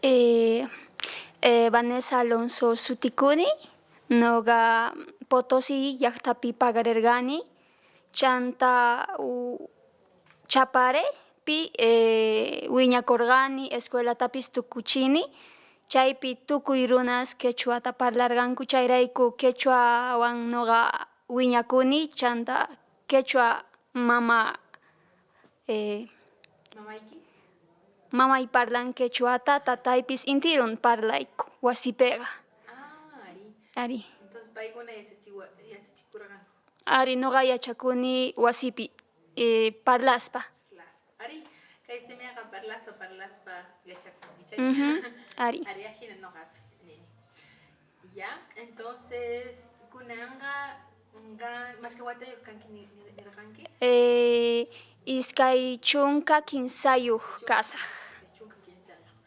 Vanessa Alonso sutikuni, noqa Potosí llaqtapi paqarirqani, chanta Chaparepi wiñakurqani, escuelatapis tukuchini, chaypi tukuy runas quechuata parlarqanku, chayrayku quechuawan noqa wiñakuni, chanta quechua mama Mamayki? Mamay parlan quechuata, tataypis intirun parlayku wasipeqa. Ah, arí. Arí. Entonces paykuna yachachikurqanku. Ari, noqa yachakuni wasipi parlaspa. Parlaspa. Arí, kay simiqa parlaspa parlaspa yachakun, icha? Ari. Ari, ajina noqapis nini. Ya, entonces kunanqa qan mashkha watayuq kanki nirqanki? 23 kasaj.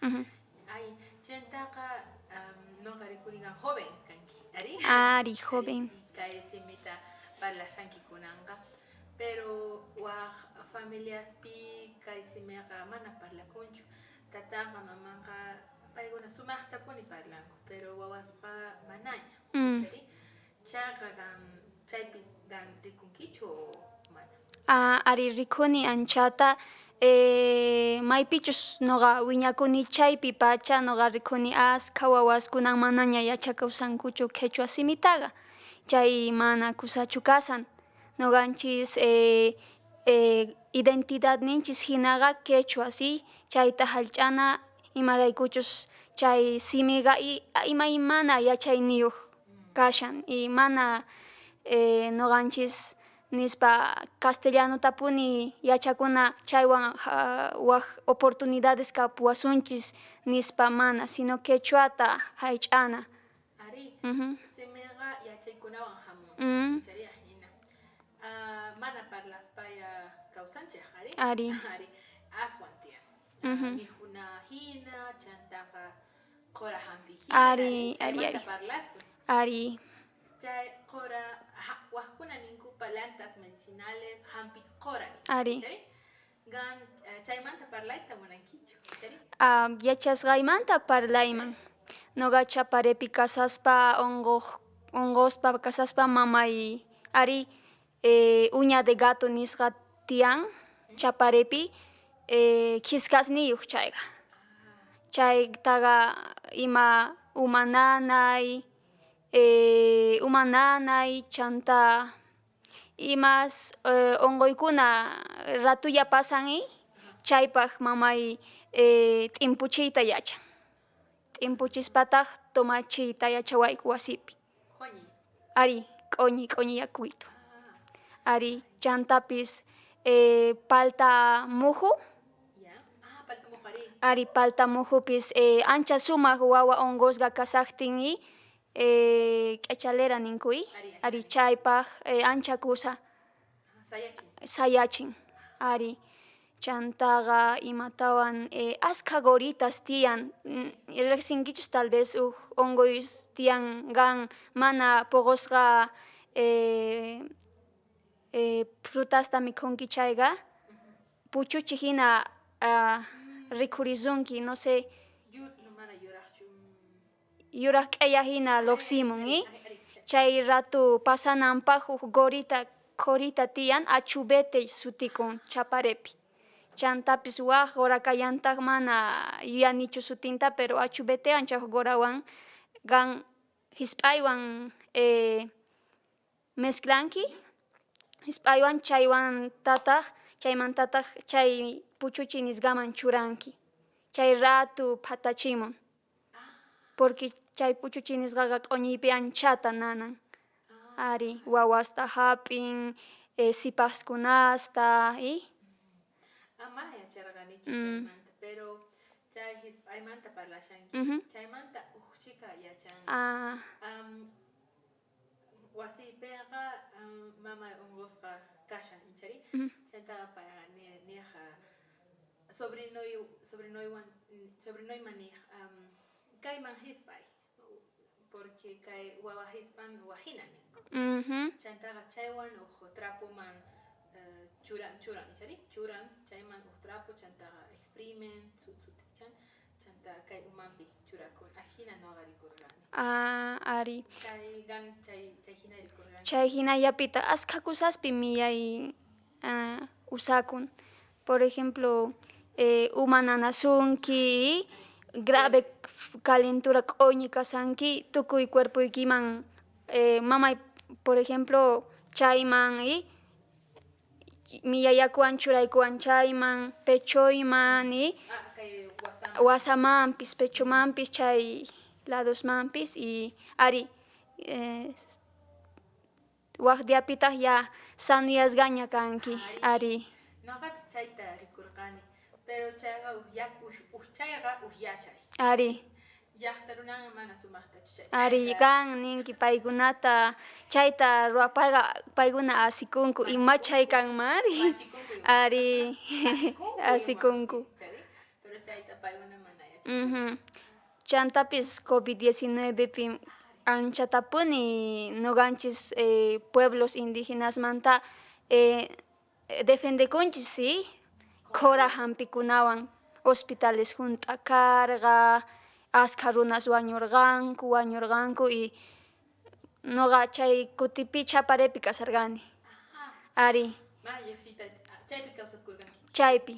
23. Ay, chantaqa noqa rikuni qan joven kanki, ari? Ari, joven. Kay simita parlashanki kunanqa, pero waj familiaspi kay simiqa mana parlakunchu. Tatanqa mamanqa paykuna sumaqtapuni parlanku, pero wawasqa manaña. Ari? Chayqa qan chaypis qan rikunkichu o mana? Ah, ari, rikuni anchata, maypichus noqa wiñakuni chaypi pacha noqa rikuni askha wawas kunan manaña yachakushankuchu qhechua simitaqa, chay mana kusachu kasan. Noqanchis identidadninchis hinaqa quechua, si, chayta hallch'ana, imaraykuchus chay simiqa imaymana yachayniyuq kashan y mana noqanchis nispa castellanotapuni yachakuna chaywan waj oportunidades kapuwasunchis nispa mana, sino quechuata hallch'ana. Ari, simiqa yachaykunawan hamun, chari ajina. Mana parlaspaya kawsanchej, ari? Ari. Ari, aswan tiyan. Mikhuna hina, chantaqa qhora hampi hina, Ari, ari, ari. chaymanta parlasun. Ari. Chay qhora, wajkuna ninku plantas medicinales hampi qhora ninku. Ari. Chari? Qan chaymanta parlayta munankichu, chari? Yachasqaymanta parlayman. Noqa Chaparepi kasaspa onqospa kasaspa mamay ari uña de gato nisqa tiyan Chaparepi, khiskasniyuq chayqa. Chaytaqa ima uma nanay, chanta imas onqoykuna ratulla pasan chaypaq mamay t'impuchiyta yachan. T'impuchispataq tomachiyta yachawayku wasipi. Q'oñi. Ari, q'oñi, q'oñi yakuitu. Ari, chantapis palta muju. Ya. Ah, palta muju, ari. Ari, palta mujupis ancha sumaq wawa onqosqa kasaqtin k'achalera ninku, ari, chaypaq ancha kusa. Sayachin. Sayachin, ari. Chantaqa imatawan askha goritas tiyan, riqsinkichus tal vez uj onqoy tiyan qan mana poqosqa frutasta mikhunki chayqa, puchuchi hina rikhurisunki, no sé. Mana yuraqchu. Yuraq q'ella hina lloqsimun, chay ratu pasananpaq uj gorita qhorita tiyan achubete sutikun Chaparepi. Chantapis waj qora kallantaq mana yuyanichu sutinta, pero achubete ancha uj qorawan qan hisp'aywan mezclanki, hisp'aywan chaywan tataq chaymantataq chay puchuchi nisqaman churanki, chay ratu phatachimun, porque chay puchuchi nisqaqa q'oñiypi anchata nanan. Ari, wawasta hap'in, sipaskunasta. Ah, mana yacharqanichu chaymanta, pero chay hisp'aymanta parlashanki, chaymanta uj chhika yachani. Wasiypiqa mamay unqusqa kashan, ichari? Chantaqa payqa nej sobrinoyman nej kayman hisp'ay, porque kay wawa hisp'an wajina ninku. Chantaqa chaywan uj trapoman churan, churan, ichari? Churan chayman uj trapo, chantaqa exprimen, sutichan, chantaqa Chanta kay umanpi churakun. Ajina noqa rikurqani. Ah, ari. Chay qan chay hina rikurqanki. Chay hinallapitaq askha kusaspi millay usakun. Por ejemplo, uma nanasunki, grave calentura q'oñi kasanki, tukuy cuerpoykiman mamay por ejemplo chayman y millay yakuwan churaykuwan chayman, pechoyman y Ah, kay wasaman. Wasamanpis, pechomanpis, chay ladosmanpis y ari waj diapitaq ya sanuyasqaña kanki, ari. Noqapis chayta rikurqani, pero chayqa uj chayqa uj yachay. Ari. Llaqta runaqa mana sumaqtachu chay. Ari, qan ninki paykunata chayta ruwapayqa paykuna asikunku ima chay kanman ari. Manchikunku ima. Ari, Asikunku ima. Asikunku. Chari, pero chayta paykuna mana yachankuchu. Chantapis COVID-19 pi anchatapuni noqanchis pueblos indígenasmanta defendekunchis, sí, qhora hampikunawan hospitales hunt'a karqa, askha runas wañurqanku, wañurqanku y noqa chay kutipi Chaparepi kasarqani. Ari. Mana lluqsiyta chaypi kawsakurqanki. Chaypi.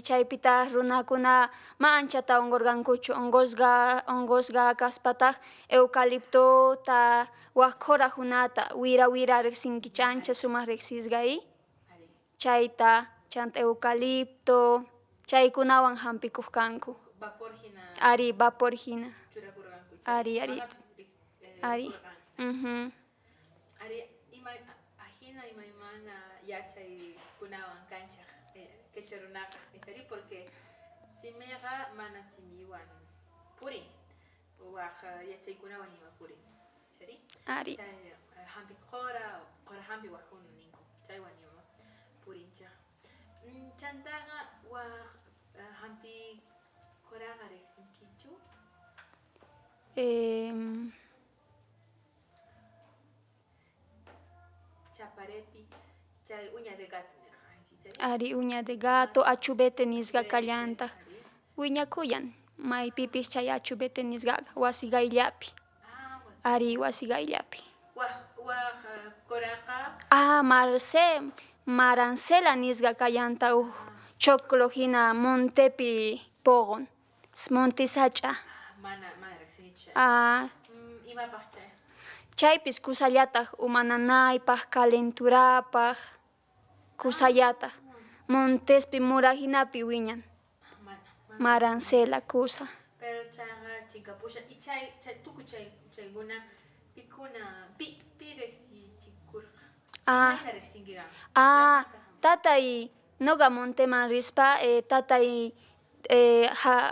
Chaypitaq runakuna ma anchata unqurqankuchu, unqusqa unqusqa kaspataq eucaliptota, wak qhurajunata, wira wira riqsinkichik ancha sumaq riqsisqa y Ari. chayta, chanta eucalipto, chaykunawan hampikuq kanku. Vapor hina. Ari, vapor hina. Churakurqanku. Ari, ari. Noqapis Ari. rikurqani. Ari, ima ajina imaymana yachaykunawan kanchik quechua runaqa, ichari, porque simiqa mana simiwan purin, waj yachaykunawan ima purin, ichari. Ari. Chay hampi qhora, qhora hampi wajkuna ninku, chaywan ima purinchik. Chantaqa waj hampi qhoraqa riqsinkichu? Chaparepi chay uña de gato nirqanki, chari? Ari, uña de gato, achubete nisqa kallantaq. Ari. Wiñakuyan maypipis chay achubete nisqaqa wasi qayllapi. Ah, wasi. Ari, wasi qayllapi. Waj waj qoraqa. Ah, marce, marancela nisqa kallanta uj choclo hina montepi poqon, monte sach'a. Ah, mana mana riqsinichu chay. Ah. Imapaq chay? Chaypis kusallataq uma nanaypaq, calenturapaq, kusallataq. Montespi mura hinapi wiñan. Ah, mana, mana. Marancela kusa. Pero chayqa chinkapushan y chay chay tukuy chay chaykuna pikuna pi pi riqsichikurqa? Ah. Mayna riqsinki qam? Ah, Llaymanta hamuq. Tatay noqa monteman rispa tatay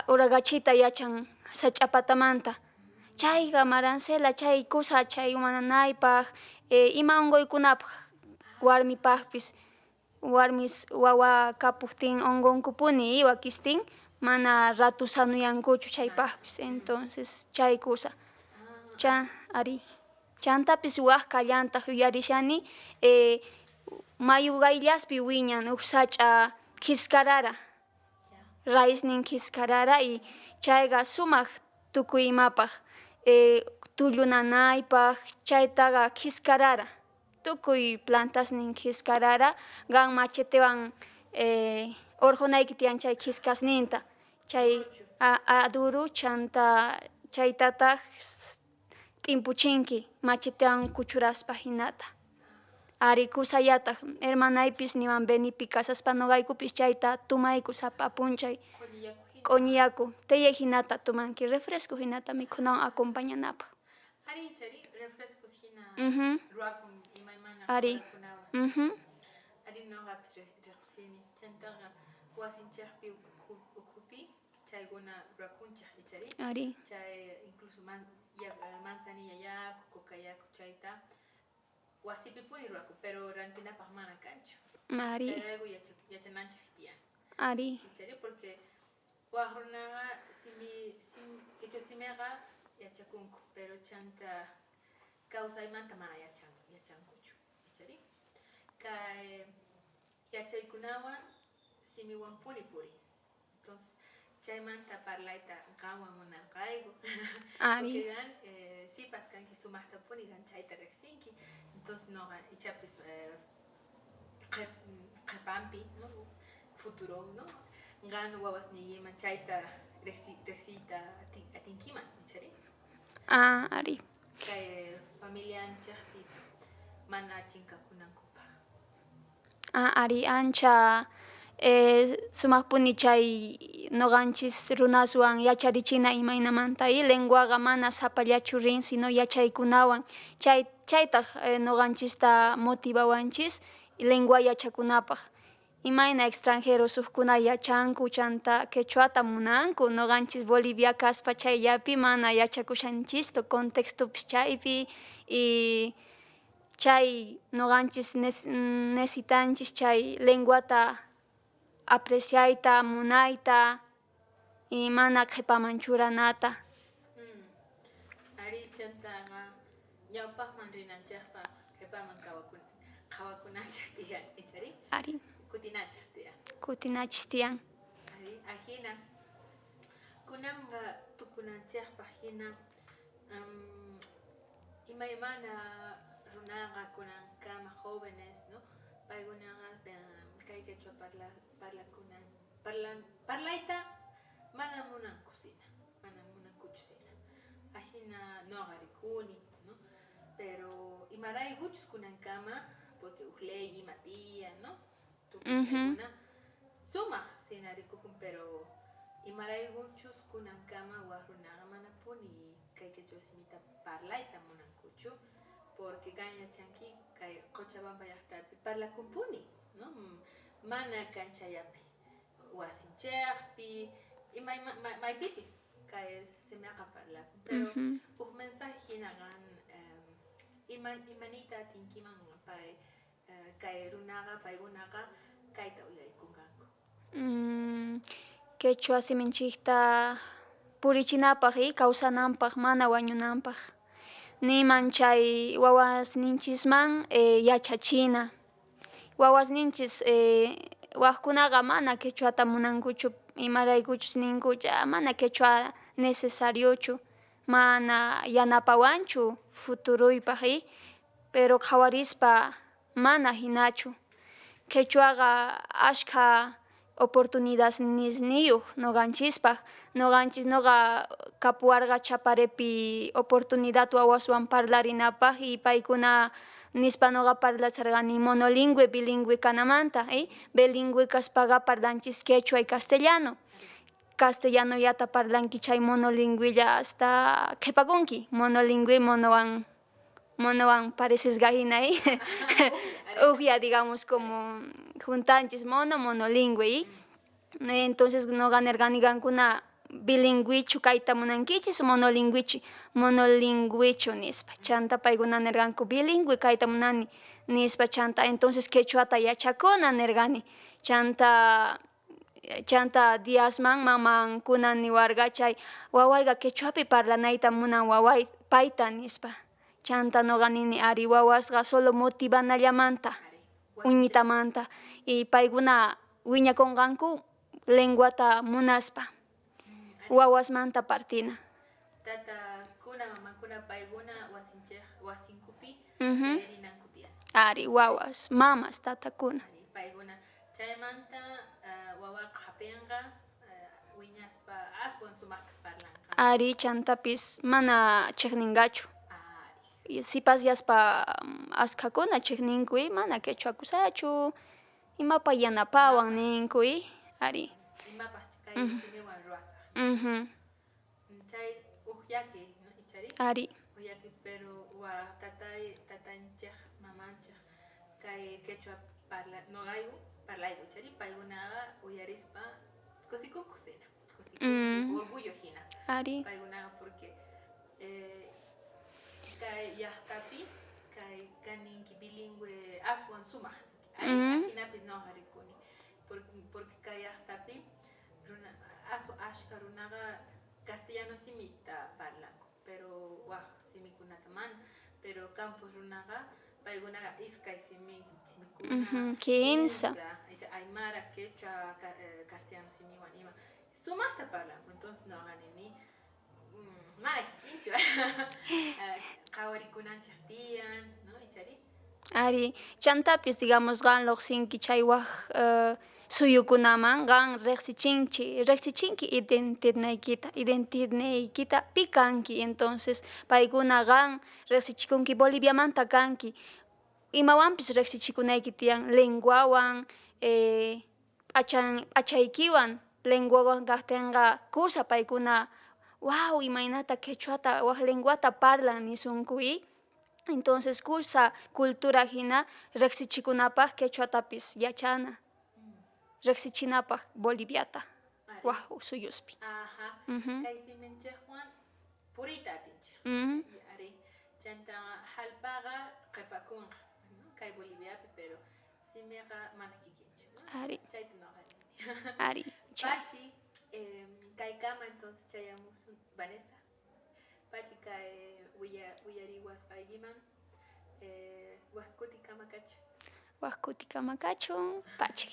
uragachita yachan sach'apatamanta. Chayqa marancela chay kusa chay uma nanaypaq, ima unquykunapaq, warmipaqpis, warmis wawa kapuqtin unqunkupuni wakistin mana ratu sanuyankuchu chaypaqpis, entonces chay kusa. Cha ari. Chantapis waj kallantaq yuyarishani mayu qayllaspi wiñan uj sach'a khiskarara. Raiznin khiskarara y chayqa sumaq tukuy imapaq tullu nanaypaq chaytaqa khiskarara. Tukuy plantasnin khiskarara qan machetewan urqunayki tiyan chay khiskasninta. Chay aduru chanta chaytataq t'impuchinki machetewan kuchuraspa hinata. Ari, kusayataq hermanaypis niwan Benipi kasaspa noqaykupis chayta tumayku sapa p'unchay. Q'uñi yaku hina. Q'uñi yaku té hinata tumanki refresco hinata mikhunawan acompañanapaq. Ari, chari refrescos hina ruwakun imaymana Ari. qhurakunawan. Ari, noqapis riqsini. Chantaqa wasinchikpi ukhupi chaykuna ruwakunchik, ichari? Ari. Chay incluso manzanilla yaku, coca yaku chayta wasipipuni ruwakun, pero rantinapaq mana kanchu. Ari. Chayrayku yachananchik tiyan. Ari. Ichari, porque waj runaqa simi sim, quechua simiqa yachakunku, pero chanta kawsaymanta mana yachankuchu, ichari. Kay yachaykunawan simiwanpuni purin. Entonces Chaymanta parlayta qanwan munarqayku. Ari. Porque qan sipas kanki sumajtapuni qan chayta rejsinki. Entonces noqa ichapis qhepanpi, no, futuro, no, qan wawasniykiman chayta rejsiyta atinkiman, ichari? Ah, ari. Kay familianchejpi mana chinkakunankupaj. Ah, ari, ancha sumajpuni chay noqanchis runaswan yacharichina imaynamanta y lenguaqa mana sapallachu rin, sino yachaykunawan. Chay chaytaj noqanchista motivawanchis lengua yachakunapaj. Imayna extranjeros sujkuna yachanku chanta quechuata munanku, noqanchis Bolivia kaspa chayllapi mana yachakushanchistu, contextopis chaypi y chay noqanchis necesitanchis chay lenguata apreciayta, munayta y mana qhepaman churanata. Ari, chantaqa ñawpajman rinanchejpaj qhepaman qhawakunanchej tiyan, ichari? Ari. Kutinachej tiyan. Kutinachis tiyan. Ari, ajina. Kunanqa tukunanchejpaj jina imaymana runaqa kunankama jóvenes, no, paykunaqa kay quechua parlakunan parlayta mana munanku sina, mana munankuchu sina. Ajina noqa rikuni, no, pero imaraykuchus kunankama, porque uj ley ima tiyan, no, tukuy chaykuna sumaj sina rikukun, pero imaraykuchus kunankama waj runaqa manapuni kay quechua simita parlayta munankuchu, porque qan yachanki kay Cochabamba llajtapi parlakunpuni, no, mana kanchallapi, wasinchejpi, maypipis kay simiqa parlakun, pero uj mensaje jina qan imaniyta atinkiman pay kay runaqa paykunaqa kayta uyarikunqanku. Quechua siminchikta purichinapaj y kawsananpaj, mana wañunanpaj. Niman chay wawasninchisman yachachina. Wawasninchis wajkunaqa mana quechuata munankuchu, imaraykuchus ninku ya mana quechua necesariochu, mana yanapawanchu futuruypaj y pero qhawarispa mana jinachu. Quechuaqa ashkha oportunidadesniyuq noqanchispaj. Noqanchis noqa kapuwarqa Chaparepi oportunidad wawaswan parlarinapaj y paykuna nispa noqa parlasharqani monolingüe, bilingüe kanamanta, bilingüe kaspaqa parlanchis quechua y castellano. Castellano yata parlanki chay monolingüella hasta qhepakunki, monolingüe monowan monowan parecisqa jina, ujya, digamos, como juntanchis mono, monolingüe. Entonces noqa nerqani qankuna bilingüechu kayta munankichis monolingüechu, monolingüechu nispa. Chanta paykuna nerqanku bilingüe kayta munani nispa, chanta entonces quechuata yachakuna nerqani. Chanta chanta diasman mamankuna niwarqa chay wawayqa quechuapi parlanayta munan waway payta nispa. Chanta noqa nini ari wawasqa solo motivanallamanta, uñitamanta y paykuna wiñakunqanku lenguata munaspa. Wawasmanta partina. Tatakuna, mamakuna, paykuna wasinchej wasinkupi rinanku tiyan. Ari, wawas, mamas, tatakuna. Ari, paykuna chaymanta wawaqa jap'inqa wiñaspa aswan sumajta parlanqa. Ari, chantapis mana chejninqachu. Ari. Sipasyaspa ashkhakuna chejninku y mana quechua kusachu, imapaj yanapawan ninku y ari. Imapaj kay simiwan ruwasaj. Chay uj llaki, no, ichari? Ari. Uj llaki, pero wa tatay, tatanchej, mamanchej kay quechua parla, noqayku parlayku, ichari, paykunaqa uyarispa kusikunku sina, kusikunku, orgullo jina. Ari. Paykunaqa porque kay llajtapi kay kaninki bilingüe aswan sumaj. Ajinapis noqa rikuni, porque kay llajtapi runa ashkha runaqa castellano simita parlanku, pero waj simikunata mana, pero campos runaqa paykunaqa iskay simikuna, Kimsa. Aymara, quechua, castellano simiwan ima. Sumajta parlanku. Entonces noqa nini, mana kikinchu. Qhawarikunanchej tiyan, no? Ichari? Ari, chantapis, digamos, qan llojsinki chay waj suyukunaman, qan rejsichinki, rejsichinki identidniykita, identidniykita pi kanki, entonces paykuna qan rejsichikunki Boliviamanta kanki, imawanpis rejsichikunayki tiyan lenguawan, p'achan p'achaykiwan, lenguawan kajtenqa kusa paykuna wau imaynata quechuata waj lenguata parlan nisunku i, entonces kusa cultura jina rejsichikunapaj quechuatapis yachana, rejsichinapaj Boliviata waj suyuspi. Ajá. Kay siminchejwan puriyta atinchej. Ari, chanta jallp'aqa qhepakunqa, no? Kay Boliviapi, pero simiqa mana kikinchu, no? Ari. Chayta noqa nini. Ari, chay. Pachi, kaykama entonces chayamusun, Vanessa. Pachi kay uyariwasqaykiman, waj kutikama kachun. Waj kutikama kachun, pachi.